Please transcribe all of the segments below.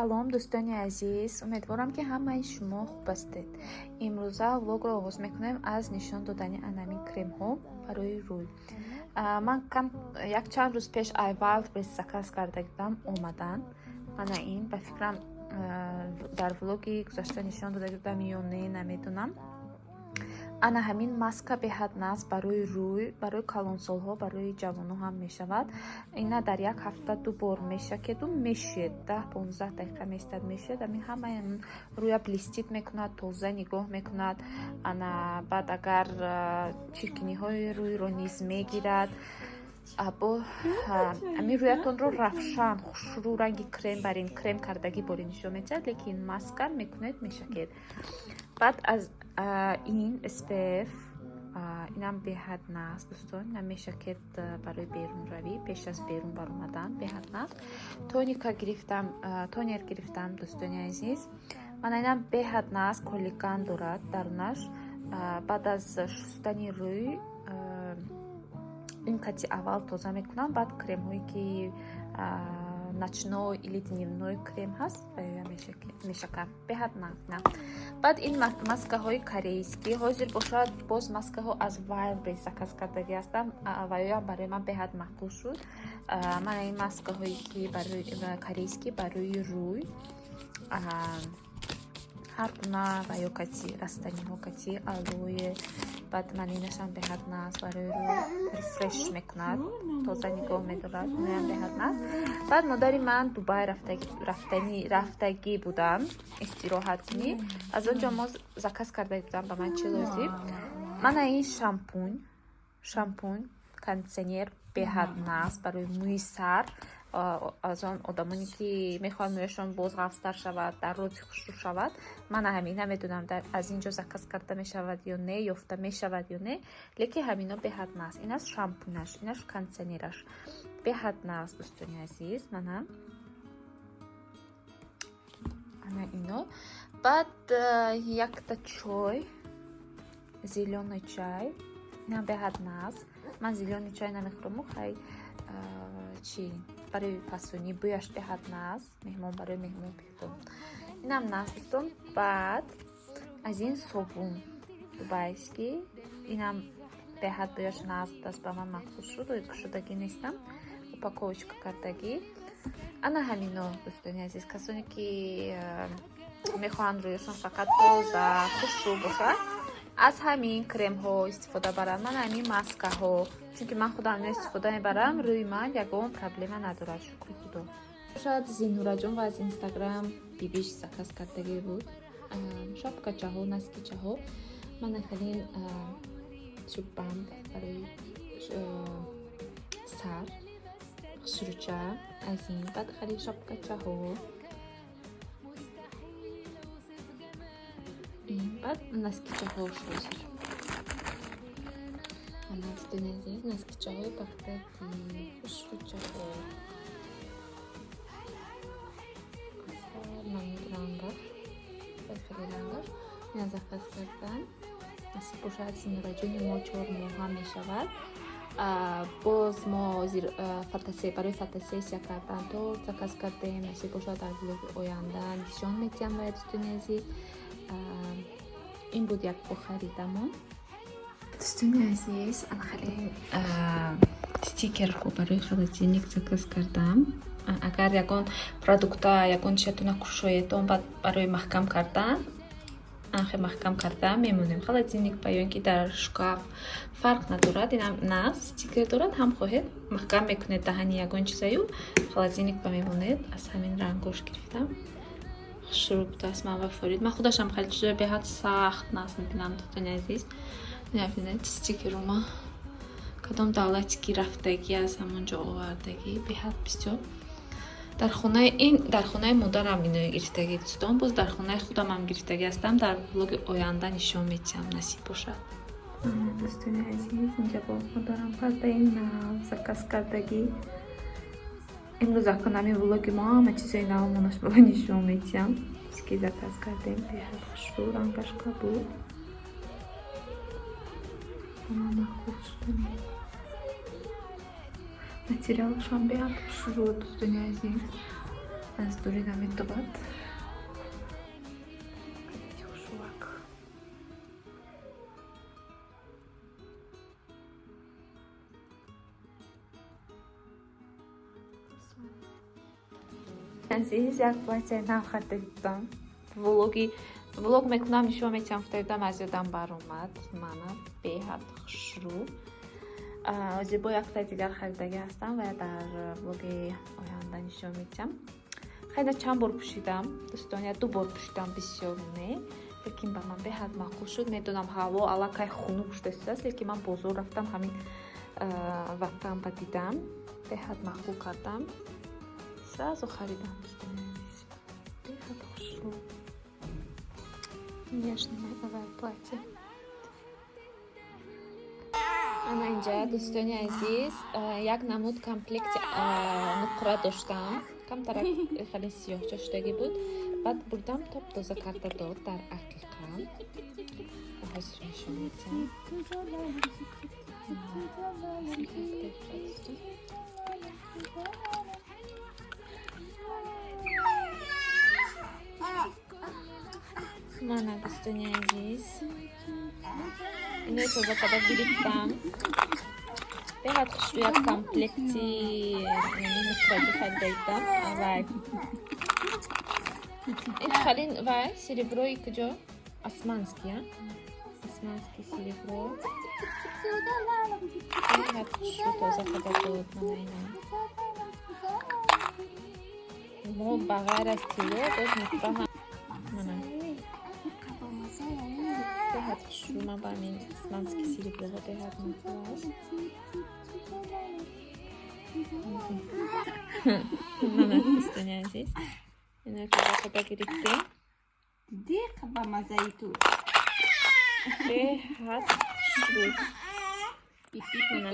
Салом, дӯстони азиз, умедворам, ки ҳамаи шумо хуб ҳастед. Имрӯза влогро оғоз мекунем аз нишон додани анамин кремҳо барои рӯй. Ман кам якчанд рӯз пеш ай Wildberries заказ карда будам, омаданд. Мана ин, ба фикрам, дар влоги гузашта нишон дода будам ё не, намедонам. Ана ҳамин маска беҳад нағз барои рӯй, барои калонсолҳо, барои ҷавонҳо ҳам мешавад. Ина дар як ҳафта ду бор мешакеду мешӯед, 10-15 дақиқа меистад, мешӯед. Ҳамин ҳамаи рӯя блестит мекунад, тоза нигоҳ мекунад. Ана баъд агар чиркиниҳои рӯйро низ мегирад. Бо ҳамин рӯятонро равшан, хушрӯ, ранги крем барин, крем кардагӣ боре нишон медиҳад, лекин маска мекунед, мешакед. Баъд аз ин SPF, инам беҳад нағз, дӯстон, инам мешакед барои берунравӣ, пеш аз берун баромадан беҳад нағз. Тоника гирифтам, тонер гирифтам, дӯстони азиз. Мана инам беҳад нағз, коллаген дорад дарунаш. Баъд аз шустани рӯй ин кати аввал тоза мекунам, баъд кремҳое ки ночной или дневной крем ҳаст, мешакам, беҳад нағз. Баъд ин маскаҳои корейскӣ. Ҳозир бошад, боз маскаҳо аз Wildberries заказ кардагӣ ҳастам, ваёям барои ман беҳад маъқул шуд. Мана ин маскаҳое ки барои корейскӣ, барои рӯй, ҳар гуна ва ё кати растаниҳо, кати алоэ. Баъд ман инашам беҳад нағз, барои рӯй рефреш мекунад, тоза нигоҳ медорад, иноям беҳад нағз. Баъд модари ман Дубай рафтагӣ буданд истироҳат кунӣ, аз он ҷо мо заказ карда будам ба ман чӣ лозим. Мана ин шампунь, кондитсионер беҳад нағз барои мӯи сар. Аз он одамоне ки мехоҳанд мӯяшон боз ғафзтар шавад, дар рози хушрӯ шавад, мана ҳамин. Намедонам, аз ин ҷо заказ карда мешавад ё не, ёфта мешавад ё не, лекин ҳамино беҳад нағз. Инаш шампунаш, инаш кондитсионераш беҳад нағз, дӯстони азиз. Мана ана ино. Баъд якта чой, зелёный чай, инам беҳад нағз. Ман зелёный чай намехӯрам, хай, чи барои фасонӣ бӯяш беҳад нағз, меҳмон, барои меҳмон пихтум, инам нағз, дӯстон. Баъд аз ин собун дубайский, инам беҳад бӯяш нағз будааст, ба ман махсус шуд, кушодагӣ нестам, упаковочка кардагӣ. Ана ҳамино, дӯстони азиз. Касоне ки мехоҳанд рӯяшон фақат тоза, хушрӯ бошад, аз ҳамин кремҳо истифода баранд, ман ҳамин маскаҳо, чунки ман худам ино истифода мебарам, рӯи ман ягон проблема надорад, шукри Худо. Шояд Зинураҷон ва аз Инстаграм бибиш заказ кардагӣ буд шапкачаҳо, носкичаҳо. Мана хелин чӯббанд барои сар, хушрӯча аз ин. Баъд хеле шапкачаҳо. Баъд носкичаҳо шозир. Ана, дӯстони азиз, носкичаҳои пахтагӣ, хушрӯчаҳо аз ҳар намуд рангаш, хеле рангаш. Ина заказ кардан, насиб бошад, Зинураҷони мо 4 моҳа мешавад. Боз мо ҳозир барои фотосессия кардан торт заказ кардем. Насиб бошад, дар влоги оянда нишон медиҳам ба дӯстони азиз. Ин буд як бо харидамон. Дӯстони азиз, хеле стикерҳо барои холодильник заказ кардам. Агар ягон продукта, ягон чиятона кушоедон, баъд барои маҳкам кардан анхе маҳкам карда мемонем холодильник ба ё ин ки дар шкаф, фарқ надорад. Инам на стикер дорад, ҳам хоҳед маҳкам мекунед даҳани ягон чизаю, холодильник ба мемонед. Аз ҳамин рангош гирифтам, хушрӯ будааст. Ман ва форид, ман худашам хеле чизои беҳад сахт нағз мебинам, дӯстони азиз. Бинед, стикерума кадом давлате ки рафтагӣ, аз ҳамон ҷо овардагӣ, беҳад бисёр. Дар хонаи ин, дар хонаи модарам ино гирифтагӣ, дӯстон. Боз дар хонаи худамам гирифтагӣ ҳастам, дар влоги оянда нишон медиҳам, насиб бошад. Дӯстони азиз, инҷа боз модарам пардаи нав заказ кардагӣ. Имрӯз акун ҳамин влоги мо ҳама чизои навмонаш ба нишон медиҳам, ки заказ кардем. Беҳад хушрӯ, рангаш кабуд, ама маъқул шудани. Материалашам беҳад хушрӯ, дӯстони азиз. Аз дурӣ наметобад. Хушрӯак. Азиз, як платьяи нав харида будам. Влог мекунам, нишон метиҳам, гуфта будам, аз ёдам баромад. Мана беҳад хушрӯ. Ҳозир бо якта дигар харидагӣ ҳастам ва дар влоги оянда нишон медиҳам. Хайда чанд бор пӯшидам, дӯстон, я ду бор пӯшидам, бисёр не, лекин ба ман беҳад маъқул шуд. Медонам, ҳаво аллакай хунук шудааст, лекин ман бозор рафтам, ҳамин ватан ба дидам, беҳад маъқул кардам, сразу харидам, дӯстони азиз. Беҳад хушрӯ, нежное авай платье. Ана инҷа, дӯстони азиз, як намуд комплекти нуқра доштам, камтарак хеле сиёҳча шудагӣ буд, баъд бурдам, топ тоза карда дод. Дар ҳақиқа ҳозир нишон медиҳам. Мана, дӯстони азиз, инои тоза карда гирифтам. Беҳад хушрӯ, як комплекти нуқрагӣ харида будам. Вай, ин халин, вай сереброи куҷо, османский, а османский серебро. Беҳад хушрӯ тоза карда дод. Мана ина, мо ба ғайр аз тилло боз нуқра ҳам. Мана, беҳад хушрӯ. Ман ба ҳамин османский сереброҳо беҳад маъқул аст. Мана, дӯстони азиз, ино тоза карда гирифтем. Дидӣ, ба маззаи ту. Беҳад хушрӯ. Мана.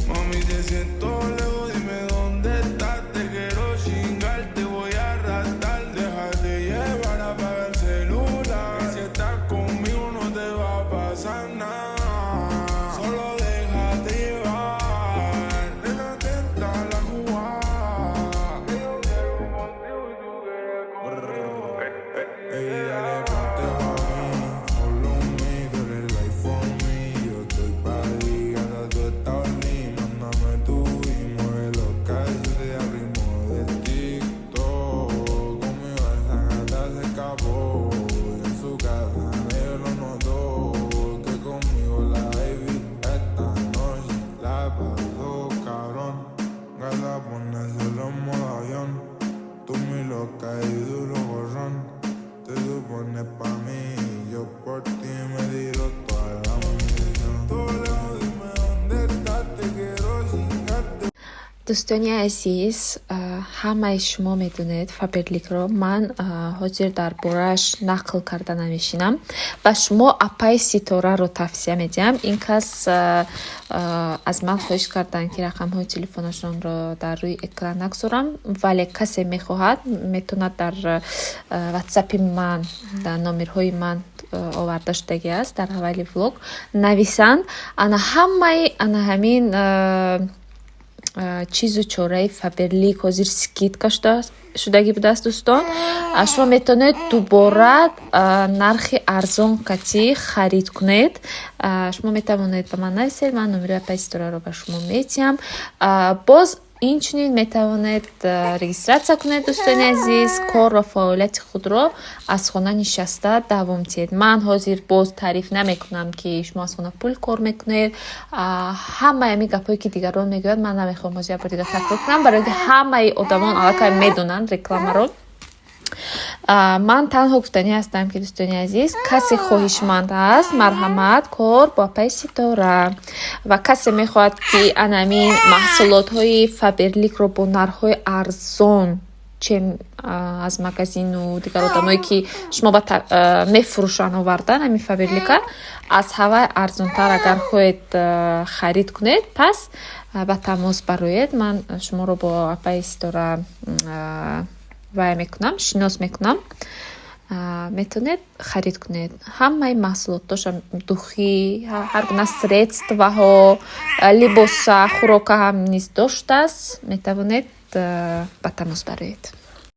Mami, te siento lejos, dime dónde estás. Te quiero chingar, te voy a arrastrar. Déjate llevar, apaga el celular. Que si estás conmigo no te va a pasar nada. Solo déjate llevar. Nena, atenta a la jugada. Que yo quiero contigo y tú quieres conmigo. Ey, dale, ponte pa' mí. Follow me, tú eres life for me. Yo estoy pa' ti, gata, tú estás on. Mándame tú y mueve los calles al ritmo de TikTok. Conmigo esa gata se escapó. Y en su casa nadie lo notó. Que conmigo la baby esta noche la pasó cabrón. Gata, ponérselo en modo avión. Tú mi loca y duro gorrón. Te supones pa' mí, yo por ti me tiro toda la munición. Tú lejos, dime dónde estás, te quiero chingarte. Дӯстони азиз, ҳамаи шумо медонед Фаберликро, ман ҳозир дар борааш нақл карда намешинам. Ба шумо апаи Ситораро тавсия медиҳам. Ин кас аз ман хоҳиш карданд, ки рақамҳои телефонашонро дар рӯи экран нагузорам, вале касе мехоҳад, метавонад дар ватсапи ман, дар номерҳои ман оварда шудагӣ аст дар аввали влог, нависанд. Ана ҳамаи ана ҳамин чизу чораи Фаберлик ҳозир скидка шудагӣ будааст, дӯстон. Шумо метавонед дубора нархи арзон катӣ харид кунед. Шумо метавонед ба ман нависед, ман номери апаи Ситораро ба шумо метиҳам. Боз инчунин метавонед регистрация кунед, дӯстони азиз, кор ва фаъолияти худро аз хона нишаста давом диҳед. Ман ҳозир боз таъриф намекунам, ки шумо аз хона пул кор мекунед. Ҳамаи ҳамин гапҳое, ки дигарон мегӯянд, ман намехоҳам ҳозир як бор дигар такрор кунам, барои ки ҳамаи одамон аллакай медонанд рекламаро. Ман танҳо гуфтанӣ ҳастам, ки, дӯстони азиз, касе хоҳишманд аст, марҳамат, кор бо апаи Ситора, ва касе мехоҳад, ки анамин маҳсулотҳои Фаберликро бо нархҳои арзон, чем аз магазину дигар одамое, ки шумо ба мефурӯшанд, овардан ҳамин Фаберлика аз ҳавай арзонтар агар хоҳед харид кунед, пас ба тамос бароед, ман шуморо бо апаи Ситора вай мекунам, шинос мекунам. Метавонед харид кунед. Ҳамаи маҳсулотоша, духи, ҳар гуна средствоҳо, либоса, хӯрока ҳам низ доштааст. Метавонед ба тамос бароед.